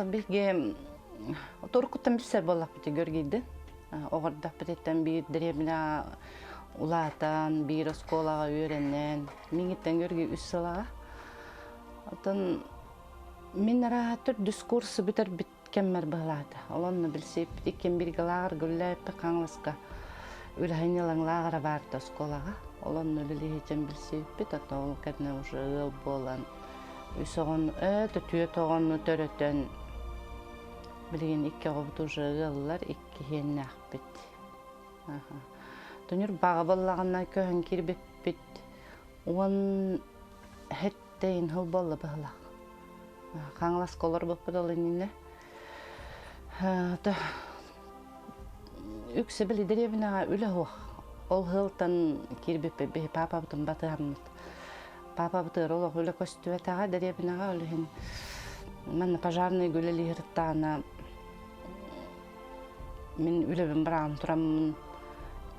Биһиги Туркуттан билсэр буоллахпыт Георгийдын. Оҕордохпутуттан биир дэриэбинэ улаатан, биир оскуолаҕа үөрэнэн, миҥиттэн Георгий үс сылаҕа. Оттон мин арааһа төрдүс курсу бүтэрбит кэммэр быһылаата. Ол онно билсиппит иккиэн бииргэ лааҕырга үлэлээбиппит Хаҥаласка үлэһин ньылаҥ лааҕыра баарда оскуолаҕа. Ол онно үлэлиһичэн билсибиппит, ото ол кэннэ уже ыал буолан үс оҕону, түөрт оҕону төрөтөн билигин икки оҕобут уже ыаллар, иккиһиэннээхпит. Түнүр баҕа буоллаҕына көһөн киирбиппит уон хэттейин хыл буолла быһылаах. Хаҥаласка олорбуппут ол иннинэ. Үксэ били дэриэбинэҕэ үлэ суох. Ол сылтан киирбиппит биһи паапабытын батыһаммыт. Паапабытыгар олох үлэ көстүбэтэҕэ дэриэбинэҕэ ол иһин манна пожарный үлэлииртаана мин үлэбин быраҕан тураммын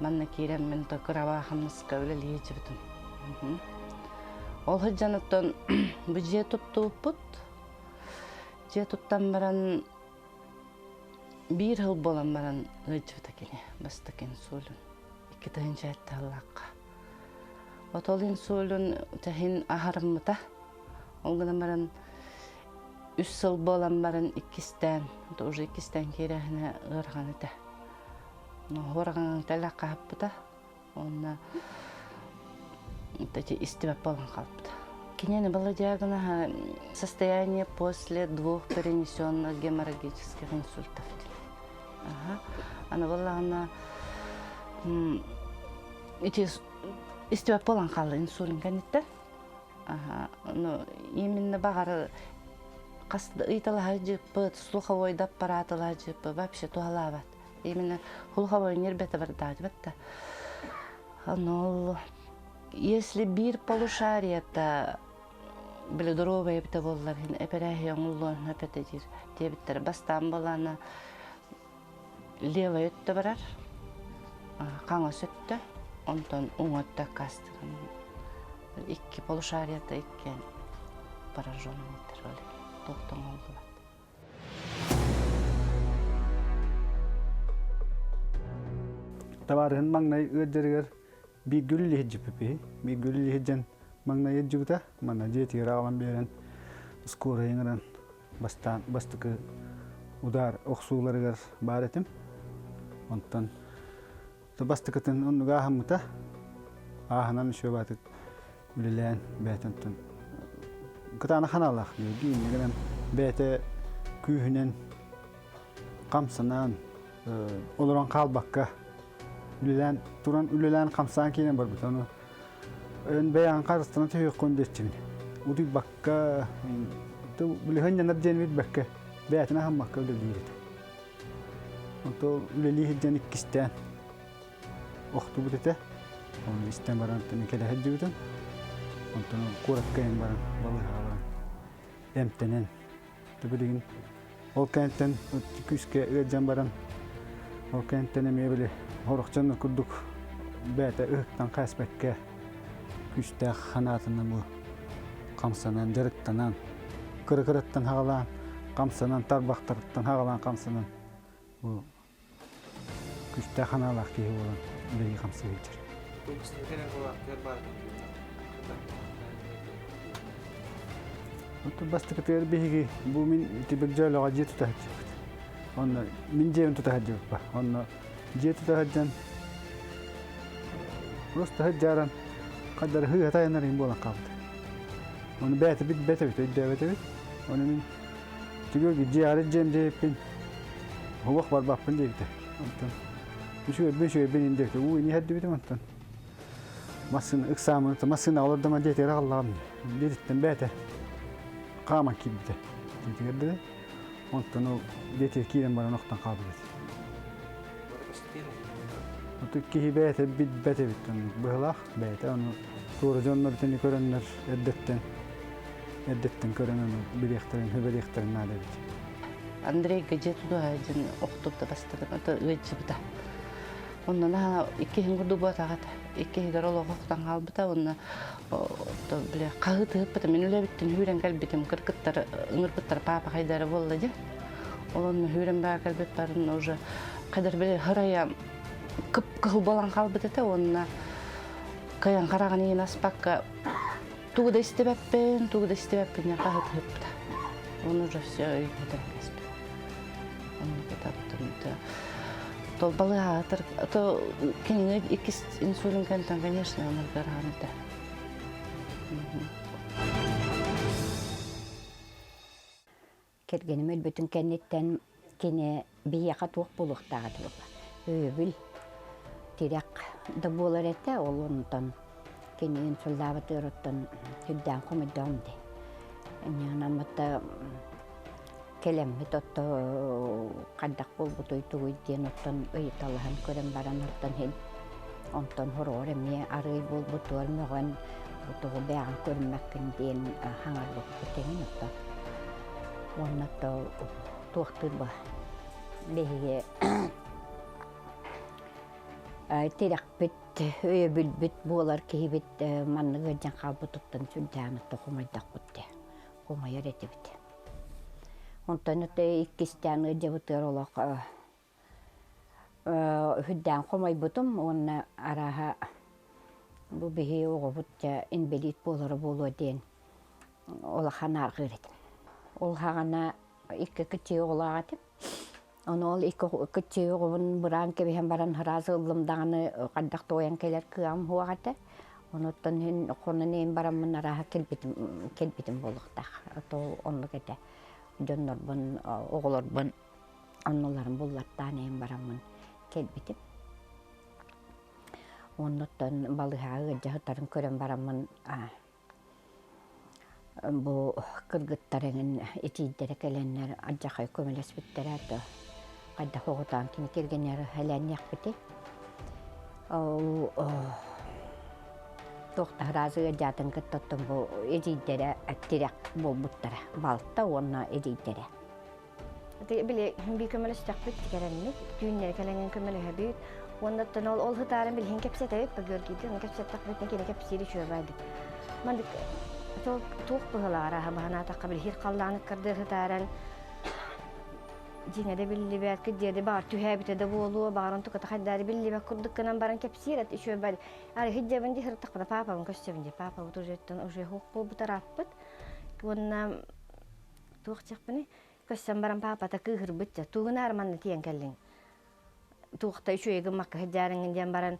манна киирэммин то кырабаа хамнаска үлэлии сылдьыбытым. Ол сылдьан оттон бу дьиэ туттубуппут. Дьиэ туттан баран биир сыл буолан баран ыалдьыбыта кини бастакы инсулин 2007 сыллаахха. Вот ол инсулин тэһин аһарыммыта. Ол гынан баран үс сыл буолан баран иккистээн, уже иккистээн киирээһинэ ыарахан этэ. Уораҕаҥ тэлэх хаһыппыта. Уонна эти истибэт буолан хаалбыта. Кинини было диагноз состояние после двух перенесенных геморрагических инсультов. Ага. Аны буоллаҕына ити истибэт буолан хаалла инсулин кэнниттэн. Ага. Ну, именно баҕар хас да ыйталаһа дьыппыт, слуховой да аппаратылаһа дьыппыт, вообще туһалаабат. Именно слуховой нербете бардаадыбат да. Ну, если биир полушарията били доруобай эбитэ буоллар иһин эпэрээһи оҥуллуон сөп этэ диир диэбиттэр. Бастаан буолаана левай өттө барар, хаҥас өттө, онтон уҥа өттө аккаастыыр. Икки полушарията иккиэн пораженныйдар ол туохтан оҥоллубат. Табаарыһын маҥнай ыалдьарыгар бииргэ үлэлиһирдьиппиппиһи. Бииргэ үлэлиһирдьэн маҥнай ыалдьыбыта. Манна дьиэтигэр аҕалан биэрэн скорай ыҥыран бастаан бастакы удар охсууларыгар баар этим. Онтон бастакытын оннуга ааһыммыта. Ааһынан үчүгэй баатык үлэлээн бэйэтин оттон кытаанах ханаалаах Георгий инньэ гынан бэйэтэ күүһүнэн хамсанан олорон хаалбакка үлэлээн туран үлэлээн хамсаан киирэн барбыта ону эн бэйэҕин харыстана түһүөххүн диэччибин утуйбакка билиһин диэн билбэккэ бэйэтин аһаммакка үлэлиир этэ онто үлэлии сылдьан иккистээн охтубут этэ. Оны истэн баран кэлэ сылдьыбытым. Онтон куоракка кэлэн баран балыыһаҕа баран эмтэнэн билигин ол кэнниттэн күүскэ ыалдьан баран ол кэнниттэн эмиэ били хорохчон курдук бэйэтэ ыһыктан хааспэккэ күүстээх санаатынан бу хамсанан дьарыктанан кыра-кыраттан хаҕалаан хамсанан тарбахтарыттан хаҕалаан хамсанан бу Күүстээх санаалаах киһи буолан үлэлии-хамсыы сылдьар. Оттон бастакытыгар биһиги бу мин Тибирдьөөлөҕө дьиэ тута сылдьыбыт. Онно мин дьиэбин тута сылдьыбыппа. Онно дьиэ тута сылдьан просто сылдьааран хаддары хыыһа тайанар иһин буолан хаалбыт. Ону бэйэтэбит бэтэбит өйдөөбөтөбүт. Ону мин Түгү дьиэҕэр дьиэм диэбиппин, уһуох барбаппын диэбитэ. Онтон үчүгэйбин үчүгэйбин ин диэбитэ. Уу ини иһэрдибитим онтон. Массыына ыксаамын массыына олордомо диэтигэр аҕаллаҕым. Диэтиттэн бэйэтэ хааман киирбитэ. Диэтигэр да онтон ол диэтигэр киирэн баран охтон хаалбыт этэ. Оту киһи бэйэтэ билбэт эбит быһылаах бэйэтэ ону туора дьоннор итини көрөннөр эрдэттэн эрдэттэн көрөн ону билиэхтэрин сүбэлиэхтэрин наада эбит. Андрейга дьиэ тутуһа дьин охтубута бастакы ото ыалдьыбыта. Онно наһаа иккиһин курдук буотаҕа этэ. Иккиһигэр олох охтон хаалбыта уонна бile хаһыы тыһыппыта. Мин үлэбиттэн үүрэн кэлбитим кыргыттар ыҥырбыттар паапа хайдара буолла дьэ. Ол онно сүүрэн баа кэлбит барын уже кадыр били хырайа кып-кыһыл буолан хаалбыт этэ уонна кыайан хараҕын иин аспакка тугу да истибэппин, тугу да истибэппин диэн хаһытыһыппыта. Оны уже все өйдөтөн кэспит. Оннук этэ Толбалыһаатыр то кинини иккис инсулин кэнтэн, конечно, оноргараан этэ. Кэргэним өлбүтүн кэнниттэн кини биһиэхэ туох буолуохтаах этэ буолла? Өйөбүл, тирэх да буолар этэ, ол онтон кини инсуллаабыт ыарыттан сүрдээх хомойдоҕум дии. Инньэ кэлэммит отто хайдах буолбутуй тугуй диэн оттон ыйыталаһан көрөн баран оттон иһин онтон хороҕор эмиэ арыый буолбутугар мөҕөн бу тоҕо бэйэҕин көрүммэккин диэн хаҥарбыппыт эҥин оттон уонна то туохтуур ба биһиги тирэхпит өйөбүлбүт буолар киһибит маннык ыалдьан хаалбытыттан сүрдээҕин отто хомойдохпут дии хомойор этибит онтон ото иккистээн ыалдьабытыгар олох Үрдээн хомойбутум уонна арааһа бу биһи оҕобут дьэ инбэлиит буолара буолуо диэн улахан арҕыыр этим. Ол саҕана икки кыччыы оҕолоох этим. Ону ол икки кыччыы оҕобун быраан кэбиһэн баран сразу ыллым даҕаны хайдах туойан кэлэр кыаҕым суох этэ. Онуттан иһин хонон иһин бараммын арааһа кэлбитим кэлбитим буолуохтаах. То оннук этэ. Дьоннорбун, оҕолорбун оннуларын буллартаан иһэн бараммын кэлбитим. Оннуттан балыыһаҕа ыалдьа сытарын көрөн бараммын бу кыргыттар эҥин итиирдэрэ кэлэннэр алдьархай көмөлөспүттэрэ да хайдах оҕотоон кини кэргэнигэр элээнниэхпитий. Ол туох да ыраас ыалдьаатын кытта оттон бу эдьиийдэрэ тирэх буолбуттара балта уонна эдьиийдэрэ. Били би көмөлөстөхпүт кэрэммит, түүннэри кэлэҥин көмөлөһөбүт. Уонна оттон ол ол хытаарын билиһин кэпсэтэбит, Георгийдин ону кэпсэттэхпитинэ кини кэпсиир үчүгэйдик. Мандык туох быһылаара баһанаатахха билиһир халлааны кардыыр хытааран дьиҥэ да биллибэт, кыдьыады баҕар түһээбитэ да буолуо, баҕар онтуката хайдаары биллибэт курдук гынан баран кэпсиир эт үчүгэй арыһыт дьабын дии сырыттахпына паапабын көстөбүн дии паапабыт уже уже хуох буолбут арааппыт уонна туох диэхпиний көссөн баран паапата кыыһырбыт дьэ тугунаар манна тиийэн кэллиҥ туохта үчүгэй гыммакка сылдьаарыҥҥын диэн баран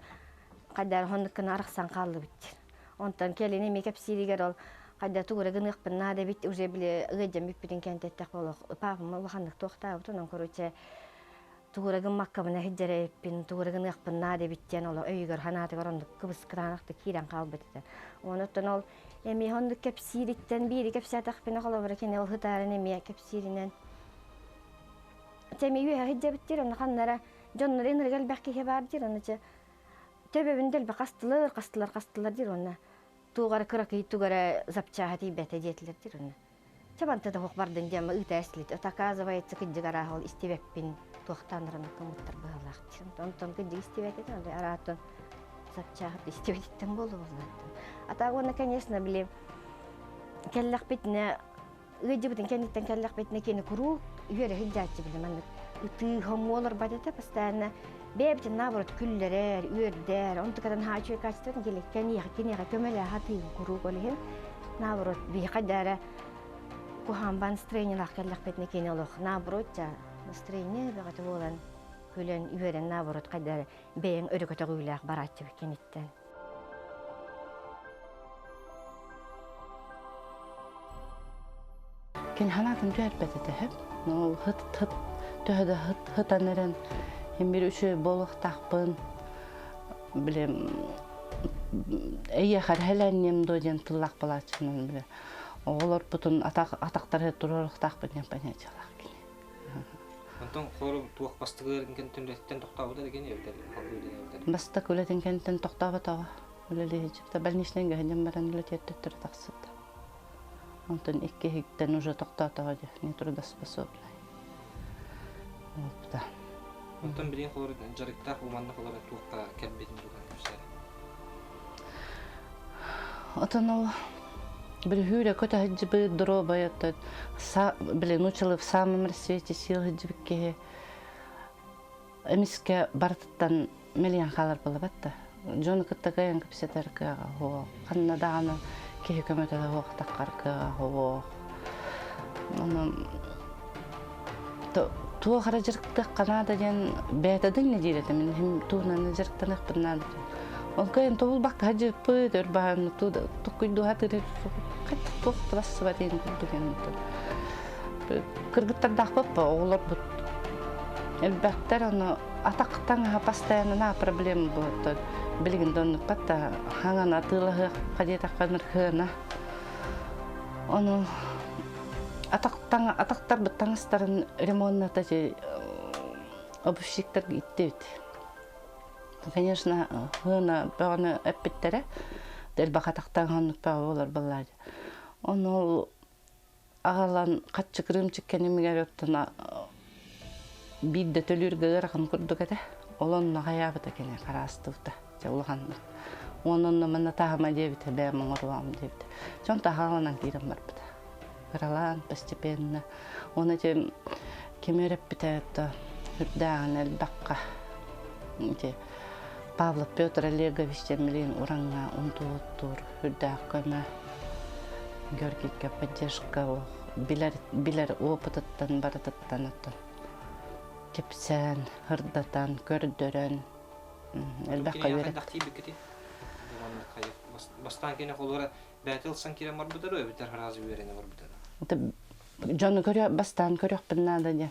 хайдаар хоннук гына арахсан хааллыбыт диир онтон кэлин эмиэ кэпсииригэр ол хайда тугу эрэ гыныахпын наада эбит уже били ыалдьан бүппүтүн кэнтэттээх буолуох паапам улаханнык туохтаабыт онон короче тугу эрэ гыммаккабына сылдьар эбиппин тугу эрэ гыныахпын наада эбит диэн олох өйүгэр санаатыгар оннук кыбыс-кытаанахтык киирэн хаалбыт этэ онуттан ол Эмиэ оннук кэпсиириттэн биири кэпсээтэхпинэ холобура кини ол ытаарын эмиэ кэпсииринэн чэ эмиэ үөһэ сылдьабыт диир онно ханна эрэ дьоннор ынырык элбэх киһи баар диир онно чэ төбөбүн дэлби хастылар хастылар хастылар диир уонна туох эрэ кыракый тугу эрэ запчааһа тиийбэтэ диэтилэр диир онно чэ манта да суох бардын диэн ыыта эстилит это оказывается кырдьык арааһа ол истибэппин туохтаан ранок муттар быһалаах диир онтон кырдьык истибэт этэ араатон запчааһыт истибэтиттэн буолуо А так уонна конечно били кэллэхпитинэ ыалдьыбытын кэнниттэн кэллэхпитинэ кини куруук үөрэ сылдьааччы били маннык ытыы хомуо олорбот этэ постоянно бэйэбитин наоборот күллэрэр үөрдэр онтукатын хаачуй качествотын кили кэниэхэ киниэхэ көмөлөөх атыын куруук ол иһин наоборот биһиэхэ дээрэ куһаамбан настроениелаах кэллэхпитинэ кини олох наоборот дьа настроение бөҕөтө буолан күлэн үөрэн наоборот хайда бэйэҥ өрө көтөҕүүлээх барааччыбыт киниттэн. Кини ханаатын түһэрбэт этэ сөп. Ол хыт-хыт төһө да хыт-хытан эрэн һин бир үчүгэй буолуохтаахпын били эйиэхэ эрһэлэнниэм дуо диэн тыллаах балааччынан били оҕолорбутун атах атахтарыгар туруоруохтаахпын диэн понятиелаах кини. Онтон хору туох бастакы кэнниттэн үлэтиттэн тохтообута да кини эбэтэр халбыы үлэлээбитэ? Бастакы үлэтин кэнниттэн тохтооботоҕо. Үлэлиһичипта больничнайга сылдьан баран үлэтигэр төттөрү тахсыбыта. Онтон иккиһиттэн уже тохтоотоҕо дьэ нетрудоспособный. Буолбута. Онтон билигин холор дьарыктаах уманна холор туохха кэлбитин туһунан кэпсээр. Отон ол. Били хүүрэ көтө сылдьыбыт, доруобай оттон били нууччалыы в самом расцвете сил сылдьыбыт киһи эмискэ барытыттан мэлийэн хаалар буолабат да. Дьону кытта кыайан кэпсэтэр кыаҕа суох. Ханна даҕаны киһи көмөтө суох таххар кыаҕа суох. Ону туох эрэ дьарыктыахха наада диэн бэйэтэ да инньэ диир этим. Мин туһунан дьарыктаныахпын наада диэн. Ол кыайан тобулбакка сылдьыппыт, өр баһан туккуйдуу сатыыр хайдах туох да барсыбат диэн курдук Кыргыттардаахпыт оҕолорбут элбэхтэр, ону атах таҥаһа постоянно на проблема буолар. Билигин да оннукпат да хаҥан атыылаһыахха диэтэххэ нырхыана. Ону атах таҥ атахтарбыт таҥастарын ремонната обувщиктарга иттибит. Конечно, хыана бөҕөнү эппиттэрэ. Элбэх атахтаах оннук бөҕө буолар буоллаа. Ону ол аҕалан хаччы кырыымчык кэннигэр оттон биирдэ төлүүргэ ыарахан курдук этэ. Ол онно хайаабыта кини хараастыбыта. Дьэ улаханнык. Уонна онно манна таһыма диэбитэ, бэйэм оҥоруом диэбитэ. Дьон таһааланан киирэн барбыта. Кыралаан, постепенно. Уонна ити ким үөрэппитэ то үрдээҕин элбэххэ. Ити Павлов Петр Олегович диэн билигин ураҥҥа унтууттуур үрдээх көмө. Георгийга поддержка билэр, билэр опытыттан барытыттан оттон кэпсээн, ырдатан, көрдөрөн элбэххэ үөрэт. Бастаан кини холура бэйэтэ ылсан киирэн барбытара эбэтэр сразу үөрэнэ барбытара? Дьону көрө бастаан көрүөхпүн наада диэн.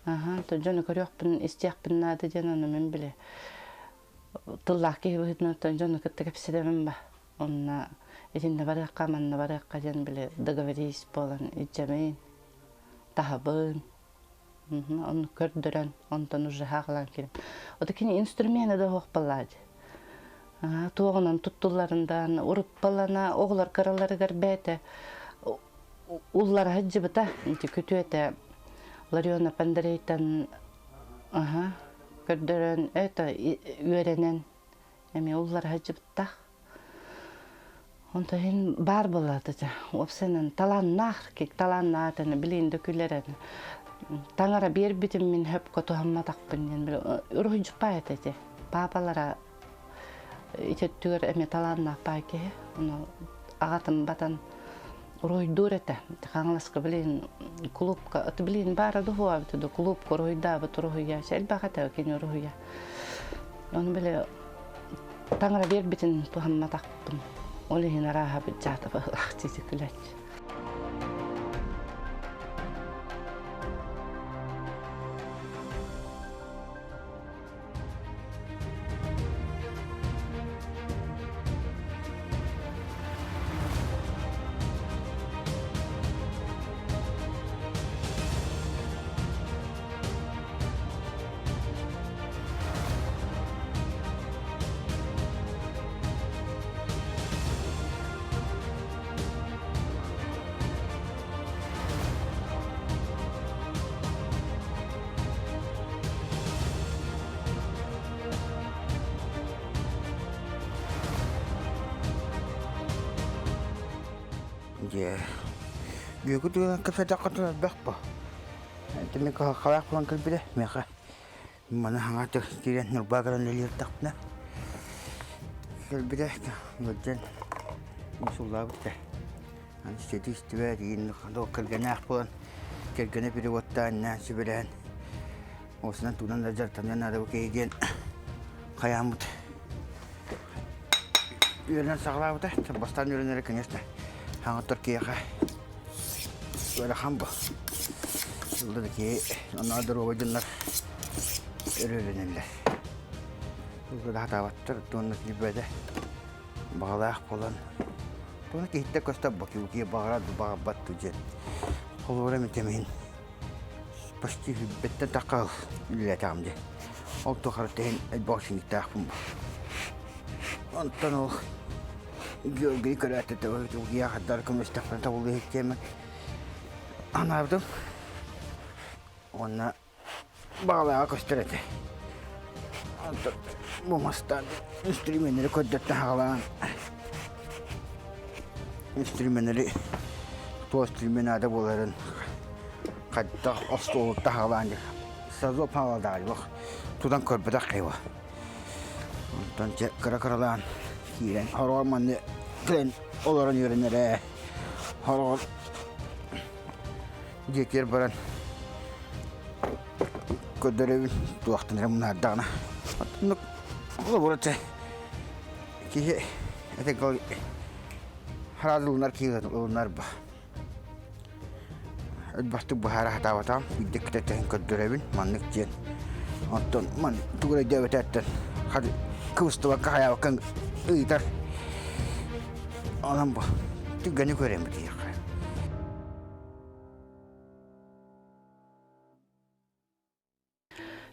Аха, то дьону көрүөхпүн, истиэхпин наада диэн ону мин биле тыллаах киһи быһыытынан дьону кытта кэпсэтэбин ба. Онно итиннэ барыахха, манна барыахха диэн били договорись буолан илдьэбин, таһабын, онну көрдөрөн, онтон уже хаалан киирэн. Ото кини инструмена да суох буоллаҕа дии. Туоҕунан туттулларындаан урут балана оҕолор кыраларыгар бэйэтэ уллара сылдьыбыта. Ити күтүөтэ Ларионов Андрейтан көрдөрөн, это үөрэнэн эмиэ уллара сылдьыбыттаах. Онтон иһин баар буолаата дьэ. Уопсайынан талааннаах, талааннаах этэ, билигин да күлэр этэ. Таҥара биэрбитин мин хөпкө туһамматахпын диэн били уруһуйдьуппаа этэ ити. Паапалара ити өттүгэр эмиэ талааннаах баай киһи. Ону аҕатын батан уруһуйдуур этэ. Хаҥаласка билигин клубка, аты билигин баара дуһуа эбитэ дуу, клубка уруһуйдаабыт уруһуйа, элбэх этэ кини уруһуйа. Ону били Таҥара биэрбитин туһамматахпын. Ол иһин арааһа быдьаата быһыылаах дии күлээччи. Дьэ, бүөкү туһунан кэпсээтэххэ элбэх бо. Ити кыһалҕалаах буолан кэлбитэ миэхэ Маны хаҥатык киирэн Ньурбаа кэлэн үлэлииртэхпинэ кэлбитэ ыалдьан суллаабыт этэ. Аны ситэ истибэт иин кэргэнээх буолан кэргэнэ переводтаан иннээн сүбэлэһэн уосунан тугунан да дьарыктаныан наада бу киһи диэн хайааммыт үөрэнэн саҕалаабыта. Бастаан үөрэнэрэ конечно хаҥаттар киһиэхэ Ыарахан бу. Ылла да киһи онно доруобай дьоннор өрөөлөнөллөр. Ылла да хатаабаттар, туонна киирбэтэ. Баҕалаах буолан. Туонна киһиттэн көстөр бу киһи баҕарар ду баҕарбат ду диэн. Холобура мин почти сүүрбэттэн тахха үлэлээтэҕим дии. Ол тухары тэһин элбэх синиктээхпин бу. Онтон ол Георгий көрөөттө тугуйа көмүстэхпинэ тобулу иһиттиэмэ анаабытым уонна баҕалааҕа көстөр этэ. Онтон бу мастаан инструменнэри көрдөртө хаҕалаан. инструменнэри туох инструмент наада буоларын хайдах остуолуттан хаалаан сразу хааладаайбах тутан көрбөтөх киһи Онтон чэ кыра-кыралаан киирэн хороҕор манна кэлэн олорон үөрэнэрэ. Хороҕор дьиэтигэр баран көрдөрөбүн туохтан эрэ мунаардаҕына. Оннук холобура чэ киһи этэ хараады ылынар киһи ылынар ба. Элбэхтик быһаара сатаабатаҕым, биирдэ кэтэһэн көрдөрөбүн, маннык диэн. Оттон ман тугу эрэ өйдөөбөтөөттөн хат кыбыстыбакка хайаабакка ыйытар. Онон бу түгэни көрөм диэххэ.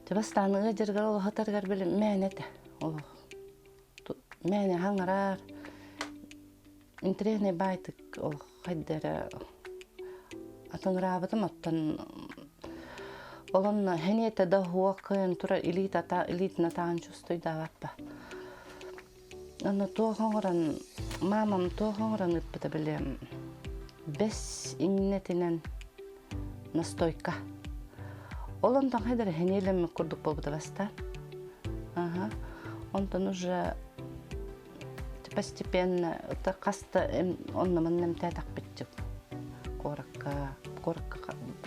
Дьэ бастаан ыалдьарыгар олоһотарыгар били мээнэ этэ олох мээнэ хаҥарар интэриэһинэй баайтык олох хайда эрэ атыҥыраабытым оттон олонно хэниэтэ да уһуох кыайан турар илиитин атаҕын чувствуйдаабаппа Аны туох оҥорон маамам туох оҥорон ыыппыта били бэс иҥнэтинэн настойка. Ол онтон хайдара сэниэлэммит курдук буолбута бастаан. Аха. Онтон уже постепенно хаста онно манна эмтээтэхпит куоракка куоракка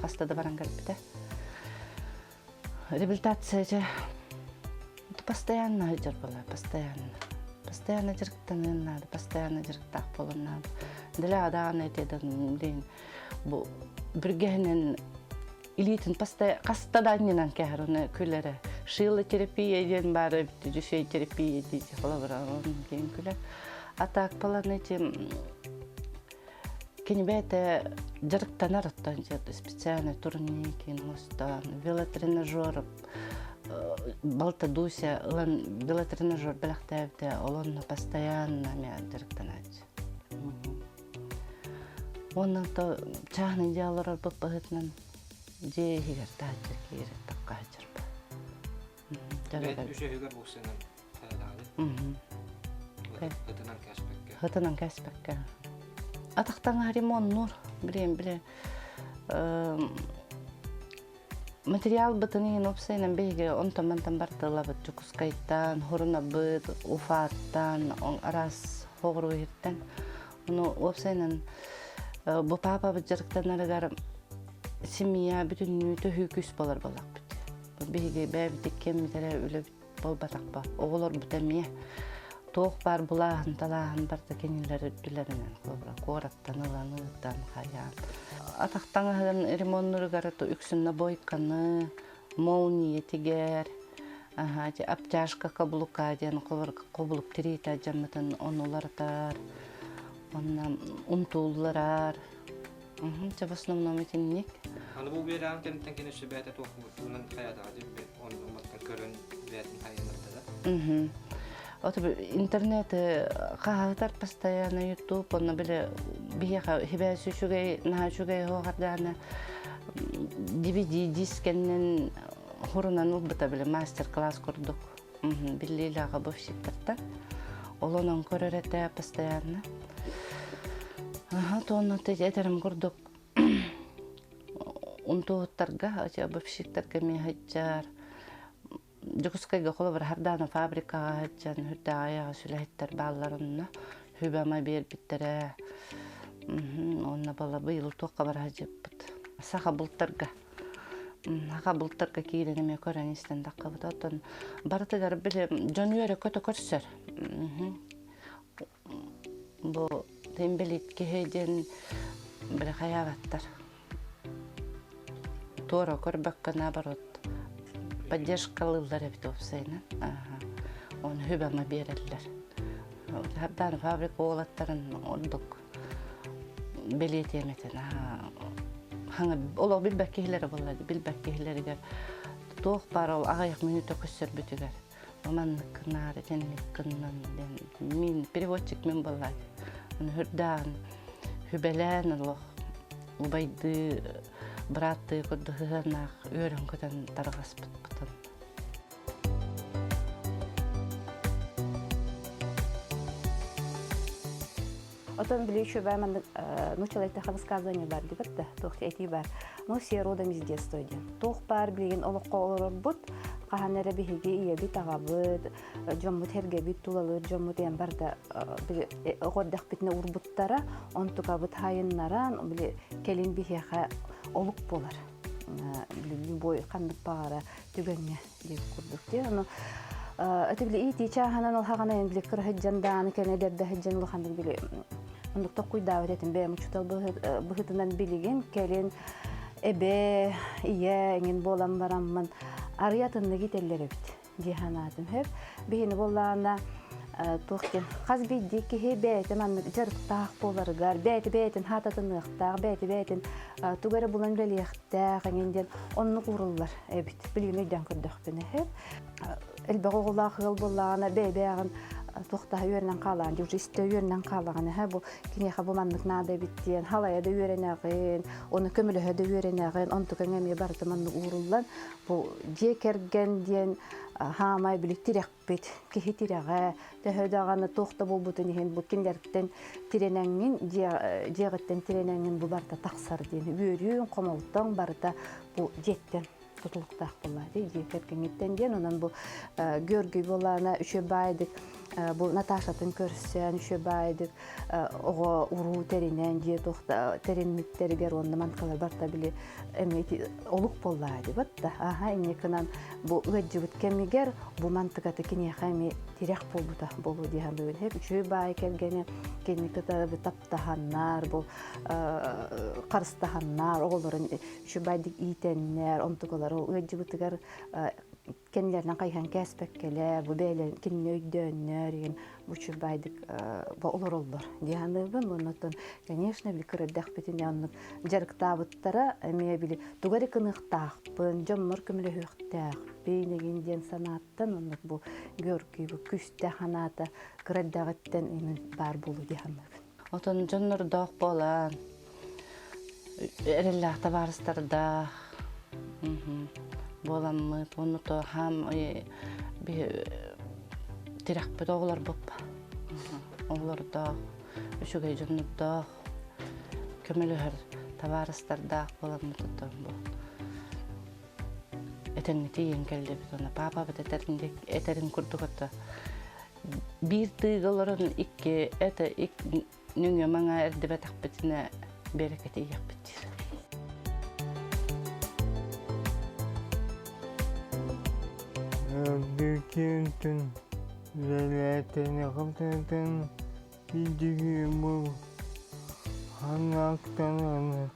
хаста да баран кэлбитэ. Реабилитация дьэ постоянно сылдьар буолар, постоянно. Постоянно дьарыктаныан наада, постоянно дьарыктаах буолан наада. Дэлэҕэ даҕаны этиэдэн блин бу бүргэһинэн илиитин хаста да анньынан кэһэр оны күлэрэ. Шилотерапия диэн баар эбит, дюфейтерапия дии холобура диэн күлэр. А так балан эти Кини бэйэтэ дьарыктанар оттон специальный турник оҥостон, велотренажер балта Дуся ылан велотренажер бэлэхтээбитэ, ол онно постоянно эмиэ дьарыктанааччы. Уонна то чааһынай дьиэ олорорбут быһыытынан дьиэ иһигэр таһырдьа киирэр тахха сылдьарбыт. Үс өһүгэр бууксанан Ытынан кээспэккэ. Ытынан кээспэккэ. Атахтаҥа ремоннуур. Билем биле материал бытын иһин уопсайынан биһиги онтон мантан бартылабыт Дьокуускайтан, Хурунабыт, Уфааттан, араас хоҕуруу иһиттэн. Ону уопсайынан бу паапабыт дьарыктанарыгар семья бүтүннүү төһүү күүс болар боллахпыт. Биһиги бэйэбит иккиэммит эрэ үлэбит буолбатахпа. Оҕолорбут эмиэ туох баар булааһын талааһын барыта кинилэр үрдүлэринэн холобура куораттан ылан ыытан хайаан атах таҥаһын ремоннуругар үксүн набойканы молния тигэр аһа обтяжка каблука диэн кобулук тириитэ дьаммытын ону уларытар онно унтуулларар Дьэ, в основном итинник. Аны бу биэрэҕин кэнниттэн кини өссө бэйэтэ туох тугунан хайаатаҕа диэн оннуттан көрөн бэйэтин хайыннарда да. Вот интернет хаһаатар постоянно YouTube онно били биһиэхэ хибээс үчүгэй наһаа үчүгэй оһоҕардаана DVD дискэннэн хурунан ылбыта били мастер-класс курдук биллиилээҕэ бывшиктартан ол онон көрөр этэ постоянно Аха, туонна этэрим курдук унтуоһуттарга, обобщиктарга эмиэ сылдьар. Дьокуускайга холобур Хардаана фабрикаҕа сылдьан үрдээх айаҕа сүлэһиттэр бааллар онно сүбэ-ама биэрбиттэрэ. Уонна бала быйыл туохха бара сылдьыппыт. Саха бултарга. Саха бултарга киирэн эмиэ көрөн истэн таххабыт. Оттон барытыгар били дьон үөрэ-көтө көрсөр. Бу инбэлиит киһи диэн били хайаабаттар. Туора көрбөккө наоборот поддержкалыыллар эбит уопсайынан. Оны хүбэма биэрэллэр. Хардаан фабрика уолаттарын ордук бэлиэтиэм этин. Олох билбэт киһилэрэ буолла билбэт киһилэригэр туох баар ол аҕыйах мүнүүтэ көссөрбүтүгэр маннык гынаар итинник гыннан диэн мин переводчик мин буоллаат ону үрдээн хүбэлээн олох убайдыы бырааттыы курдук сыһыаннаах үөрэн көтөн тарҕаспыппытын Онтон били еще бай маннык нууччалайтаха высказывание бар дибит да, туох этии бар. Мы все родом из детства диэн. Туох баар билигин олоххо олорорбут, хаһан эрэ биһиги ийэбит, аҕабыт, дьоммут эргэбит, тулалыыр дьоммут эн барда били оҕо эрдэхпитинэ урбуттара, онтукабыт хайыннаран, били кэлин биһиэхэ олук буолар. Били любой ханнык баҕара түгэҥҥэ диэбит курдук дии. Ону это били иитии чааһынан ол хаҕана били кыра сылдьан даҕаны кэнэ эдэрдэ сылдьан улаханнык били оннук токкуйдаабыт этим бэйэм учуутал быһыытынан билигин кэлин эбээ ийэ эҥин буолан бараммын арый атыннык итэллэр эбит дии санаатым сөп биһини буоллаҕына туох диэн хас биирдии киһи бэйэтэ маннык дьарыктаах буоларыгар бэйэтэ бэйэтин хаататыныахтаах бэйэтэ бэйэтин тугу эрэ булан үлэлиэхтээх эҥин диэн оннук ууруллар эбит билигин өйдөөн көрдөхпүнэ сөп элбэх оҕолоох ыал буоллаҕына бэйэ-бэйэҕин туохтаһа үөрэнэн хаалаҕын дии уже истэ үөрэнэн хаалаҕын эһэ бу киниэхэ бу маннык наада эбит диэн халайа да үөрэнэҕин ону көмөлөһө да үөрэнэҕин онтукаҥ эмиэ барыта маннык ууруллан бу дьиэ кэргэн диэн хаамай били тирэхпит киһи тирэҕэ төһө даҕаны туох да буолбутун иһин бу кинилэртэн тирэнэҥҥин дьиэҕиттэн тирэнэҥҥин бу барыта тахсар диэн үөрүүҥ хомолтоҥ барыта бу дьиэттэн тутулуктаах буолла дии дьиэ кэргэҥҥиттэн диэн онон бу Георгий буоллаҕына үчүгэй баайдык бу Наташатын көрсөн үчүгэй баайдык оҕо уруу тэринэн дьиэ туох тэриммиттэригэр уонна манкалар барта били эмиэ олук буоллаа дибат да аха инньэ гынан бу ыаддьыбыт кэмигэр бу мантыкаты киниэхэ эмиэ тирэх буолбута буолуо дии саныыбын хэп үчүгэй баай кэргэни кини кытары таптаһаннар бу харыстаһаннар оҕолорун үчүгэйдик иитэннэр онтукалары ыаддьыбытыгар кэннилэринэн хайыһан кээспэккэлэр, бу бэйэлэрин кинини өйдөөннөр игин бу үчүгэйдик олороллор дии саныыбын. Оннуттан, конечно, били кыра эрдэхпитинэ оннук дьарыктаабыттара эмиэ били тугу эрэ кыныахтаахпын, дьоммор көмөлөһүөхтээхпин игин диэн санааттан оннук бу Георгий бу күүстээх санаата кыра эрдэҕиттэн имин баар буолуо дии саныыбын. Отон дьоннордоох буолан эрэллээх табаарыстардаах буоламмыт уонна то хаам тирэхпит оҕолорбуп оҕолордоох үчүгэй дьоннордоох көмөлөһөр табаарыстардаах буоламмыт оттон бу этэҥҥэ тиийэн кэллибит уонна паапабыт этэрин курдук ото биир тыыга олорон икки это нөҥүө маҥаа эрдибэтэхпитинэ биэрэкэ тиийиэхпит диир. Бүкүнтүн үлэлээтэниҕимтэн идигибу ханаактананат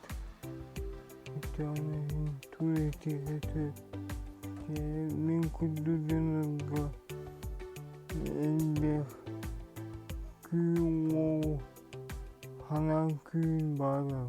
Мин курдук дьоннорго элбэх күүн уол ханан күүн баара.